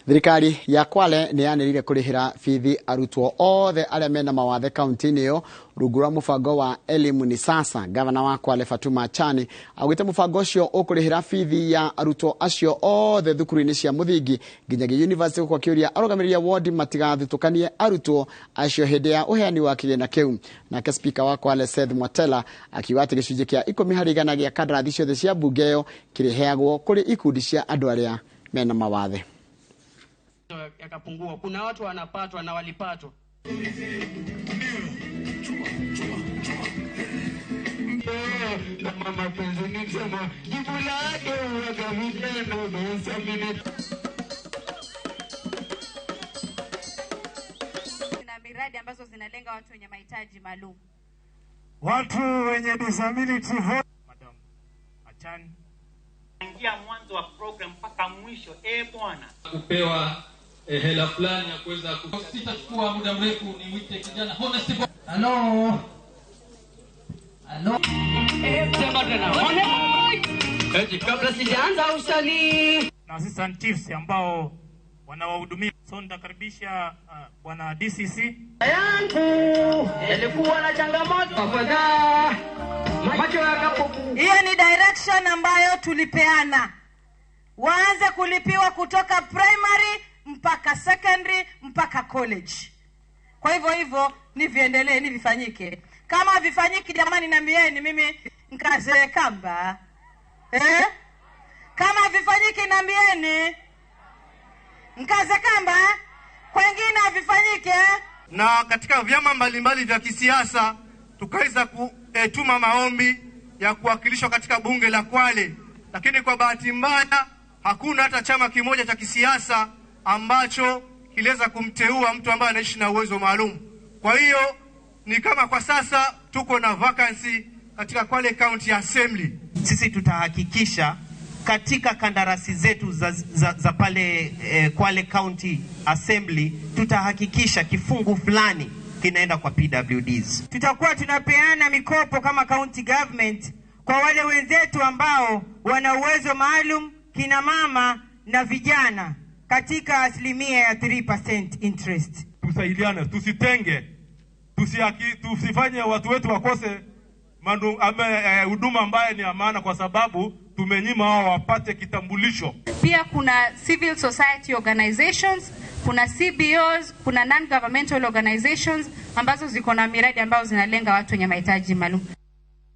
Thirikari ya Kwale nĩ yanĩrĩire kũrĩhĩra bithi arutwo othe arĩa mena mawathe kaunti-inĩ ĩyo rungu rwa mũbango wa Elimu ni Sasa. Gavana wa Kwale Fatuma Achani augĩte mũbango ũcio ũkũrĩhĩra bithi ya arutwo acio othe thukuru-inĩ cia mũthingi nginyagia university, gũkũ akĩũria arũgamĩrĩri a wodi matigathutũkanie arutwo acio hĩndĩ ya ũheani wa kĩgĩna kĩu. Nake spika wa Kwale Seth Mwatela akiuga atĩ gĩcunjĩ kĩa 10% gĩa kandarathi ciothe cia mbunge ĩyo kĩrĩheagwo kũrĩ ikundi cia andũ arĩa mena mawathe. Yakapungua. Kuna watu wanapatwa na walipatwa. Na miradi ambazo zinalenga watu wenye mahitaji maalum. Watu wenye disability. Madam Achani. Ingia mwanzo wa program mpaka mwisho, bwana. Kupewa hela fulani ya kuweza sitachukua muda mrefu, nimuite kijana Honest. Hello. Hello. Sema tena. Honest. Kabla sijaanza usali. Na assistant chiefs ambao wanawahudumia. So nitakaribisha bwana DCC. Yangu yalikuwa na changamoto kadhaa. Macho yakapo. Hiyo ni direction ambayo tulipeana. Waanze kulipiwa kutoka primary mpaka secondary mpaka college. Kwa hivyo hivyo ni viendelee, ni vifanyike. Kama vifanyiki jamani, niambieni mimi nkaze kamba. Kama vifanyiki niambieni nkaze kamba, kwengine havifanyike. Na katika vyama mbalimbali vya kisiasa tukaweza kutuma maombi ya kuwakilishwa katika bunge la Kwale, lakini kwa bahati mbaya hakuna hata chama kimoja cha kisiasa ambacho kiliweza kumteua mtu ambaye anaishi na uwezo maalum. Kwa hiyo ni kama kwa sasa tuko na vacancy katika Kwale County Assembly. Sisi tutahakikisha katika kandarasi zetu za pale Kwale County Assembly tutahakikisha kifungu fulani kinaenda kwa PWDs. Tutakuwa tunapeana mikopo kama county government kwa wale wenzetu ambao wana uwezo maalum, kina mama na vijana, katika asilimia ya 3% interest. Tusaidiane, tusitenge, tusifanye watu wetu wakose huduma ambaye ni ya maana kwa sababu tumenyima wao wapate kitambulisho. Pia kuna civil society organizations, kuna CBOs, kuna non-governmental organizations ambazo ziko na miradi ambazo zinalenga watu wenye mahitaji maalum.